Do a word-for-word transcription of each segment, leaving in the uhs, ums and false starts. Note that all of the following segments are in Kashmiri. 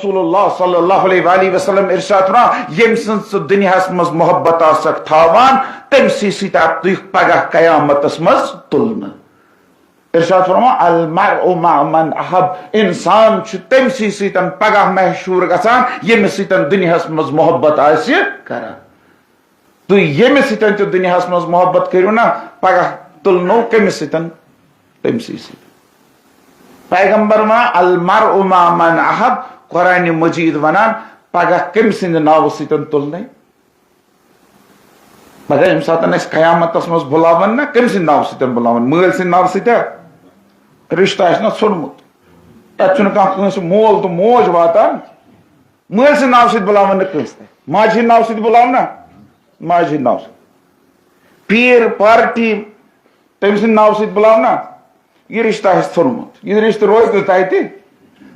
رسول اللہ صلی اللہ علیہ وآلہ وسلم ارشاد فرماوان، ییٚمہِ سٕنٛز ژٕ دُنیاہس منٛز محبت آسکھ تھاوان، تٔمۍ سٕے سۭتۍ آو تُہۍ پگاہ قیامتس منٛز تُلنہٕ۔ ارشاد فرماوان، المرء مع من احب، انسان چھُ تٔمۍ سٕے سۭتۍ پگاہ محشور گژھان، ییٚمِس سۭتۍ دُنیاہس منٛز محبت آسہِ کران۔ تُہۍ ییٚمِس سۭتۍ تہِ دُنیاہس منٛز محبت کٔرِو نا، پگاہ تُلنو کٔمِس سۭتۍ؟ تٔمۍ سٕے سۭتۍ۔ پیغمبر وَنان، المرء مع من احب، قرآن مجید وَنان، پگاہ کٔمۍ سٕنٛدِ ناوٕ سۭتۍ تُلنَے؟ پگاہ ییٚمہِ ساتہٕ اَسہِ قیامتس منٛز بُلاون نا، کٔمۍ سٕنٛدِ ناوٕ سۭتۍ بُلاون؟ مٲلۍ سٕنٛدِ ناوٕ سۭتۍ؟ رشتہٕ آسہِ نا ژھوٚنمُت، تَتہِ چھُنہٕ کانٛہہ کٲنٛسہِ مول تہٕ موج واتان۔ مٲلۍ سٕنٛدِ ناوٕ سۭتۍ بُلاون نہٕ کٲنٛسہِ تہِ، ماجہِ ہٕنٛدِ ناوٕ سۭتۍ بُلاون نا، ماجہِ ہٕنٛدِ ناوٕ سۭتۍ۔ پیٖر، پارٹی، تٔمۍ سٕنٛدِ ناوٕ سۭتۍ بُلاو نا۔ یہِ رِشتہٕ آسہِ ژھوٚنمُت، یہِ رِشتہٕ روزِ نہٕ تَتہِ۔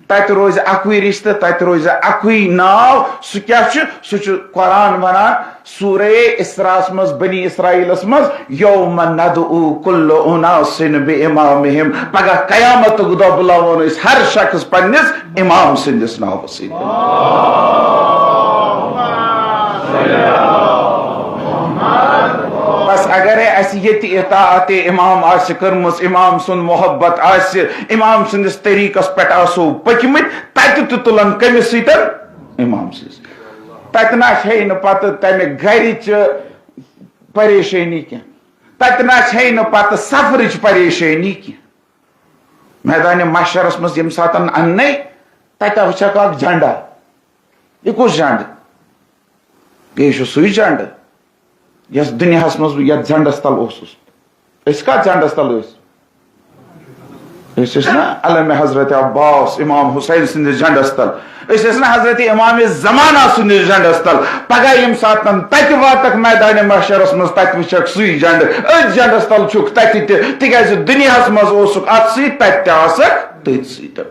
تَتہِ روزِ اَکُے رِشتہٕ، تَتہِ روزِ اَکُے ناو۔ سُہ کیٛاہ چھُ؟ سُہ چھُ قرآن وَنان، سورہ اسراء ہَس منٛز، بنی اسرائیلس منٛز، یوم ندعو کل اناس بامامہم۔ پگاہ قیامتُک دۄہ بُلاوون أسۍ ہر شخص پننِس امام سٕنٛدِس ناوس سۭتۍ۔ بس اگرے اسہِ ییٚتہِ اطاعت امام آسہِ کٔرمٕژ، امام سُنٛد محبت آسہِ، امام سٕنٛدِس طریٖقس پٮ۪ٹھ آسو پٔکمٕتۍ، تتہِ تہِ تُلن کٔمِس سۭتۍ؟ امام سٕنٛدِس۔ تتہِ نہ چھے نہٕ پتہٕ تمہِ گرِچ پریشٲنی کینٛہہ، تتہِ نہ چھے نہٕ پتہٕ سفرٕچ پریشٲنی کینٛہہ۔ میدانِ محشرس منٛز ییٚمہِ ساتہٕ اننے، تتہِ وٕچھکھ اکھ جنڈا۔ یہِ کُس جنڈٕ؟ یہِ چھُ سُے جنڈٕ، یَس دُنیاہَس منٛز بہٕ یَتھ جنڈَس تَل اوسُس۔ أسۍ کَتھ جنڈَس تَل ٲسۍ؟ أسۍ ٲسۍ نا علمِ حضرت عباس، امام حسین سٕنٛدِس جنڈَس تَل۔ أسۍ ٲسۍ نا حضرت امام زمانہ سٕنٛدِس جنڈَس تَل۔ پگاہ ییٚمہِ ساتہٕ تَتہِ واتَکھ میدانِ محشرَس منٛز، تَتہِ وٕچھَکھ سُے جنڈٕ۔ أتھۍ جنڈَس تَل چھُکھ تَتہِ تہِ، تِکیٛازِ دُنیاہَس منٛز اوسُکھ اَتھ سۭتۍ، تَتہِ تہِ آسَکھ تٔتھۍ سۭتۍ۔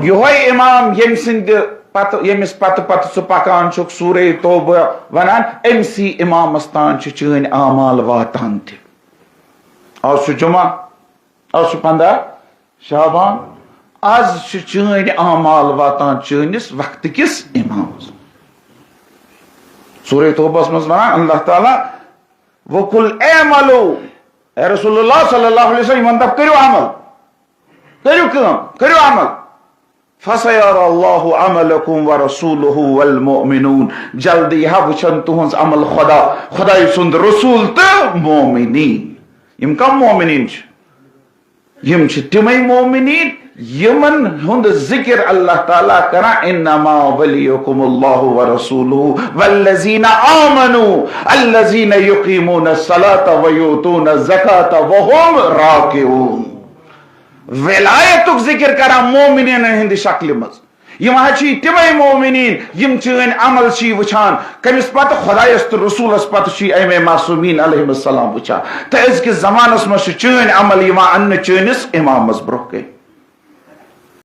یہوے امام ییٚمہِ سٕنٛدِ پتہٕ، ییٚمِس پتہٕ پتہٕ ژٕ پکان چھُکھ، سورہ توبہ ونان، أمۍ سی امامس تام چھِ چٲنۍ اعمال واتان تہِ۔ آز چھُ جمعہ، آز چھُ پنٛداہ شعبان، آز چھِ چٲنۍ اعمال واتان چٲنِس وقتہٕ کِس امامس۔ سورہ توبہس منٛز ونان اللہ تعالیٰ، وقل اعملوا، اے رسول اللہ صلی اللہ علیہ وسلم، یِمن دپ، کٔرِو عمل، کٔرِو کٲم، کٔرِو عمل۔ فسیرى الله عملكم ورسوله والمؤمنون۔ جلدی ہا وٕچھن تُہنٛز عمل خدا، خداے سُنٛد رسول تہٕ مومنین۔ یِم کم مومنین چھِ؟ یِم چھِ تِمے مومنین یِمن ہُنٛد ذکر اللہ تعالیٰ کران، انما ولیکم اللہ ورسولہ والذین آمنوا الذین یقیمون الصلاۃ ویؤتون الزکاۃ وهم راکعون۔ ولایتُک ذکر کران مومنین ہٕنٛدِ شکلہِ منٛز۔ یِم حظ چھِ تِمے مومنین، یِم چٲنۍ عمل چھِ وٕچھان، کٔمِس پتہٕ؟ خدایس تہٕ رسولس پتہٕ چھِ اَمے معصومین علیہم السلام وٕچھان۔ تہٕ أزکِس زمانس منٛز چھِ چٲنۍ عمل یِوان اننہٕ چٲنِس امامس برونٛہہ کَنہِ۔